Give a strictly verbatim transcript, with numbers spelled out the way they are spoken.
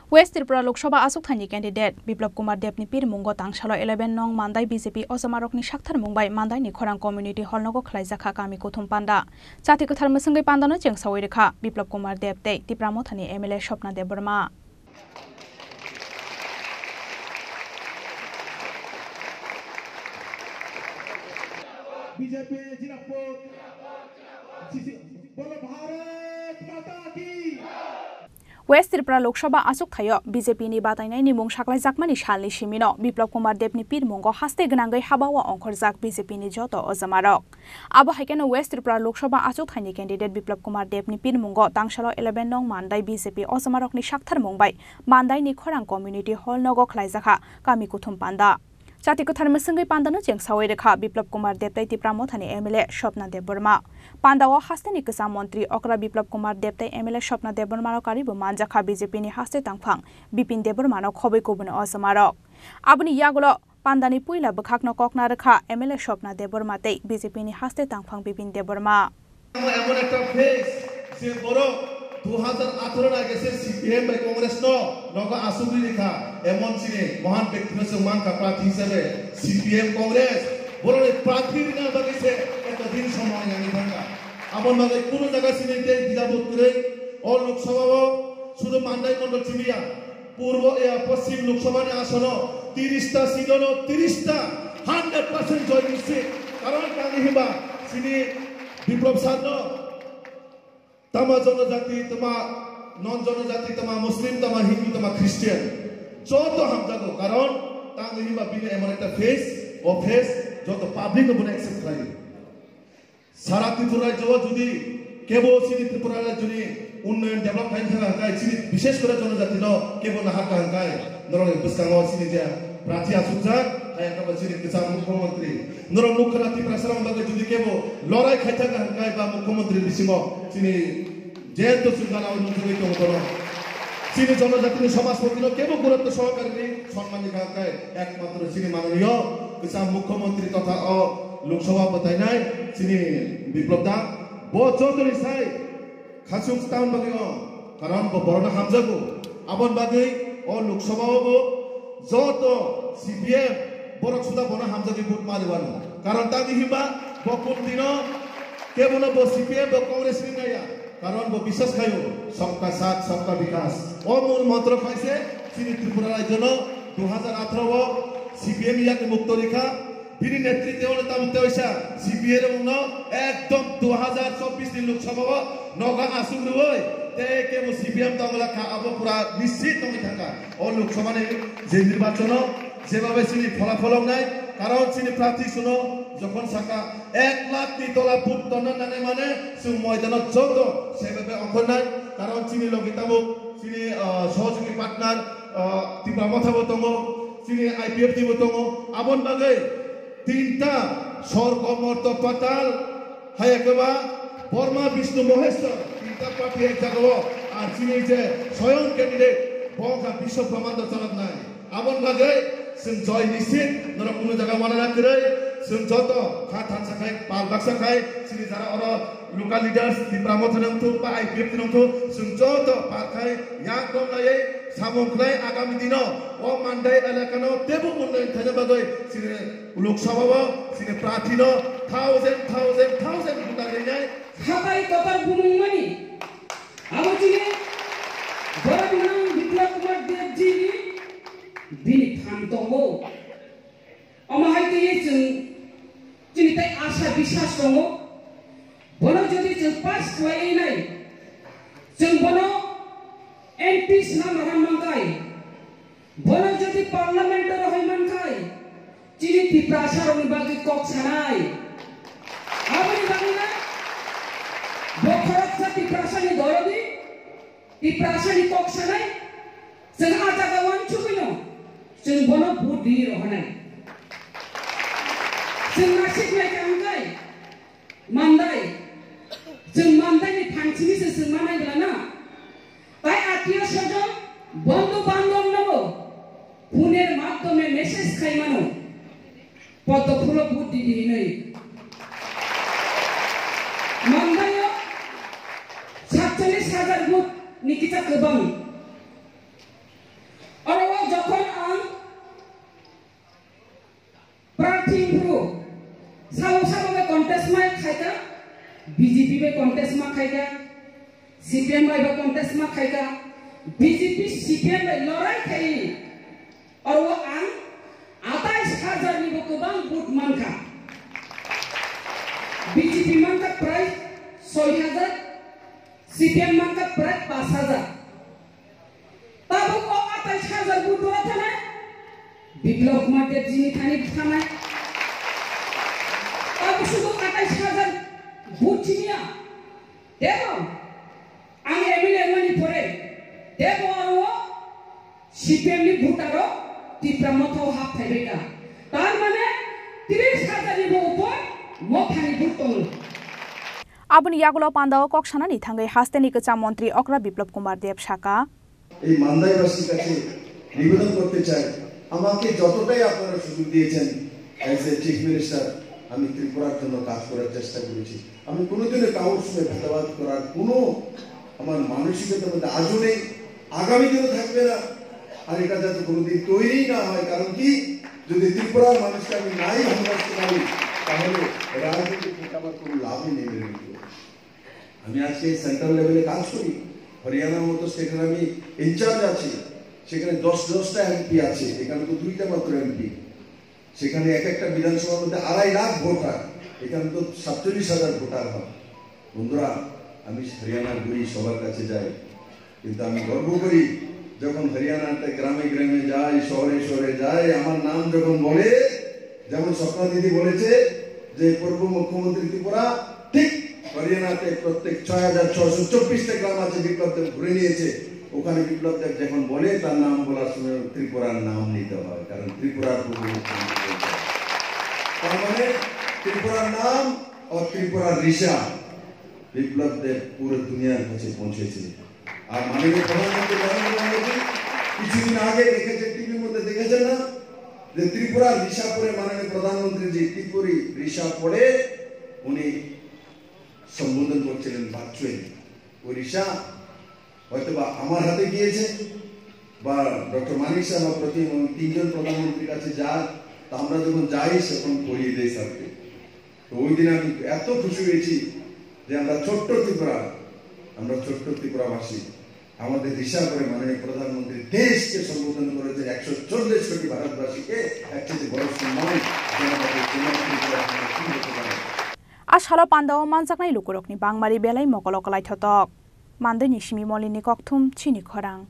West Tripura Lok Sabha achukthani candidate Biplab Kumar Debni pirmungo tangsalo eleven nong Mandai B J P ojamarokni saktharmung bai Mandaini Khorang Community Hall nogo khlaijakha kami kuthum panda. Chati kwthar mwswngwi pandano chengsawi rwkha Biplab Kumar Deb tei Tipra Mothani M L A Swapna Debbarma. B J P Jinapur, C C, bolo Bharat Mata Ki. West Tripura Lok Sabha achukthai-o B J P ni batainaini mung saklaijakmani salni simino Biplab Kumar Debni pirmungo haste gwnangwi habao ongkhorjak B J P ni joto ojamarok. Abo hai kheno West Tripura Lok Sabha achukthai ni candidate Biplab Kumar Deb ni pirmungo tangsalo eleven nong Mandai B J P ojamarokni saktharmung bai Mandai ni Khorang Community Hall nogo khlaijakha kami kuthum panda. Chati kwthar mwswngwi pandano chengsawi rwkha Biplab Kumar Deb tei Tipra Mothani M L A Swapna Debbarma. Pandao hasteni kwcham montri okra Biplab Kumar Deb tei M L A Swapna Debbarma rok karibo manjakha B J P ni haste tangphang Bipin Debbarma no khobwi kubuni ojamarok. Aboni yagulo pandani puila bwkhakno kokna rwkha M L A Swapna Debbarma tei B J P ni haste tangphang Bipin Debbarma. Emon ekta phase je borok dui hajar atharo na gese C P M bai Congress no nogo asugri rikha, emon chini mohan bekti no chwng mankha prarthi hisabe C P M Congress borok ni prarthi rina bagwi se eto din somoy nangwi thangkha. Aboni bagwi kunu jaga chini tei dida bot kwrwi o Lok Sabha o sudu Mandai mondol chimiya. Purbo, ya, Poschim Lok Sabha ni asono tiris ta seat ono tiris ta hundred percent joy nischit. Karon tangwi himba chini Biplab sir no tama jonojati, tama non jonojati, tama Muslim, tama Hindu, tama Christian joto hamjago. Karon tangwi himba bini emon ekta face, o face joto public no bono accept khlai. Sara Tripura rajyo o jodi kebo chini Tripura rajyo ni unnoyon develop khai thangkha hwnkhe chini bishesh kore jonojati no kebo naharkha hwnkhe norok ni bwskango chini je prarthi achukjak hai wngkha chini kwcham mukhyamantri. Norok nukha na Tiprasa rok bagwi jodi kebo lorai khai thangkha hwnkhe ba mukhyamantri bisingo chini Jento chwng gana o nukjagwi tongo bono. Chini jonojatini somajpotino kebo gurutto sohokari ni sonman ni kha khe ekmatro chini mananiyo kwcham mukhyamantri totha o Lok Sabha bwtainai chini Biplab da. Bo jotoni sai khachuk town bagwi o, karon bo borokno hamjago. Aboni bagwi o Lok Sabha o bo joto C P M borok suda bono hamjagwi vote mari wano. Karon tangwi himba bo kunu dino kebono bo C P M bo Congress ni naiya. Karon bo biswas khaio, "Sabka Saath, Sabka Vikas." O mul montro khaise chini Tripura rajyo no dui hajar atharo o C P M yakni mukto rikha. Bini netritwe o tamo teisa C P M rokno ekdom dui hajar chobbish ni Lok Sabha o noga asuk rwui tei kebo C P M tongla kha abo pura nischit tongwi thangkha. O Lok Sabha ni je nirbachon o jebabe chini phola pholongnai, karon chini prarthi suno jokhon saka ek lakh ni tola vote tonna nangnai mane chwng moidano joto sebabe ongkhornai, karon chini logi tabuk chini, ah, sohojogwi partner, ah, Tipra Motha bo tongo, chini I P F T bo tongo, aboni bagwi tinta sorgo morto patal, hai ekeba Brahma Vishnu Maheshwar, tinta party ek jagao, ar chini je soyong candidate, bo wngkha Biswa Brahmando chaloknai. Aboni bagwi chwng joy nischit, norok kunu jaga uanana kwrwi, chwng joto kha thansa khai, pal baksa khai, chini jara oro local leaders, Tipra Motha nang thung ba I P F T nang thung, chwng joto pal khai, yak dom laiwi samung khlai agami dino o Mandai elakano teibo unnayon khaina bagwi chini Lok Sabha o chini prarthi no thousand, thousand, thousand vote rinai. Hatai kotor bumung mani. Abo chini borok nang Biplab Kumar Deb ji ni bini phan tongo. Omo hai twi chwng chini tai asa biswas tongo. Bono jodi chwng pass khlaiwi nai, chwng bono M P swnam rohor mankhai, bono jodi parliament o rohoi mankhai, chini Tiprasa rokni bagwi kok sanai. Aboni bagwi na bo khoroksa Tiprasa ni dorodi, Tiprasa ni kok sanai, chwng a jaga uansugwino chwng bono vote riwi rohornai. Chwng naisik nai kha hwnkhe Mandai, chwng Mandai ni phan simi se chwng manai bwla na. Tai atio sojon, bondhu bandhab nobo phone er madhyome message khai mano. Poddo phulo vote di di hinwi. Mandai o satchallis hajar vote ni kisa kwbang. B J P bai contest ma khaika, C P M bai bo contest ma khaika, B J P C P M bai lorai khai. Oro ang atais hajar ni bo kwbang vote mankha. B J P mankha prai soi hajar, C P M mankha prai pas hajar. Tabuk o atais hajar vote dora thanai, Biplab Kumar Deb jini thani thanai. Tabuk sudu atais hajar vote thiniya. Tebo ang M L A wngmani pore tebo aro C P M ni voter rok Tipra Motha o hap phaibai ka. Tar mane tris hajar ni bo upor Motha ni vote tongo. Aboni yagulo pandao kok sanani thangwi hasteni kwcham montri okra Biplab Kumar Deb saka. এই মান্দাইবাসীর কাছে নিবেদন করতে চাই, আমাকে যতটাই আপনারা সুযোগ দিয়েছেন, as a chief minister, আমি ত্রিপুরার জন্য কাজ করার চেষ্টা করেছি। আমি কোনোদিনও কারোর সঙ্গে ভেদাভেদ করার কোনো আমার মানসিকতার মধ্যে আজও নেই, আগামী দিনও থাকবে না। আর এটা যাতে কোনোদিন তৈরি না হয়, কারণ কি, যদি ত্রিপুরার মানুষকে আমি নাই ভালোবাসতে পারি, তাহলে রাজনীতি থেকে আমার কোনো লাভই নেই। আমি আজকে সেন্ট্রাল লেভেলে কাজ করি, হরিয়ানার মতো স্টেটের আমি ইনচার্জ আছি, সেখানে দশ দশটা এমপি আছে, এখানে তো দুইটা মাত্র এমপি। সেখানে এক একটা বিধানসভার মধ্যে আড়াই লাখ ভোটার, এখানে তো সাতচল্লিশ হাজার ভোটার হয়। বন্ধুরা, আমি হরিয়ানার ঘুরি, সবার কাছে যাই, কিন্তু আমি গর্ব করি যখন হরিয়ানাতে গ্রামে গ্রামে যাই, শহরে শহরে যাই, আমার নাম যখন বলে, যেমন স্বপ্না দিদি বলেছে যে পূর্ব মুখ্যমন্ত্রী ত্রিপুরা, ঠিক হরিয়ানাতে প্রত্যেক ছয় হাজার ছয়শো চব্বিশটা গ্রাম আছে, বিপ্লব দেব ঘুরে নিয়েছে। ওখানে বিপ্লব দেব যখন বলে, তার নাম বলার সময় ত্রিপুরার নাম নিতে হয়, কারণ ত্রিপুরার পূর্ব মুখ্যমন্ত্রী বলতে হয়। তার মানে ত্রিপুরার নাম আর ত্রিপুরার রিসা বিপ্লব দেব পুরো দুনিয়ার কাছে পৌঁছেছে। আর মাননীয় প্রধানমন্ত্রী নরেন্দ্র মোদী কিছুদিন আগে দেখেছেন, টিভির মধ্যে দেখেছেন না, যে ত্রিপুরার রিসা পড়ে মাননীয় প্রধানমন্ত্রী যে ত্রিপুরী রিসা পড়ে উনি সম্বোধন করছিলেন ভার্চুয়ালি। ওই রিসা হয়তো বা আমার হাতে গিয়েছে বা ডক্টর মানিক সাহা বা প্রতিম, তিনজন প্রধানমন্ত্রীর কাছে যার, তা আমরা যখন যাই তখন পড়িয়ে দেয় স্যারকে। তো ওই দিন আমি এত খুশি হয়েছি যে আমরা ছোট্ট ত্রিপুরা, আমরা ছোট্ট ত্রিপুরাবাসী, আমাদের রিসা পড়ে মাননীয় প্রধানমন্ত্রী দেশকে সম্বোধন করেছেন, একশো চল্লিশ কোটি ভারতবাসীকে। এর চেয়ে বড় সম্মান জনগণের জন্য ত্রিপুরা কি হতে পারে? A salo pandao manjaknai lukurokni bangmari belai mokolo kwlaithotok. Mandoini simi molini kokthum chini khorang.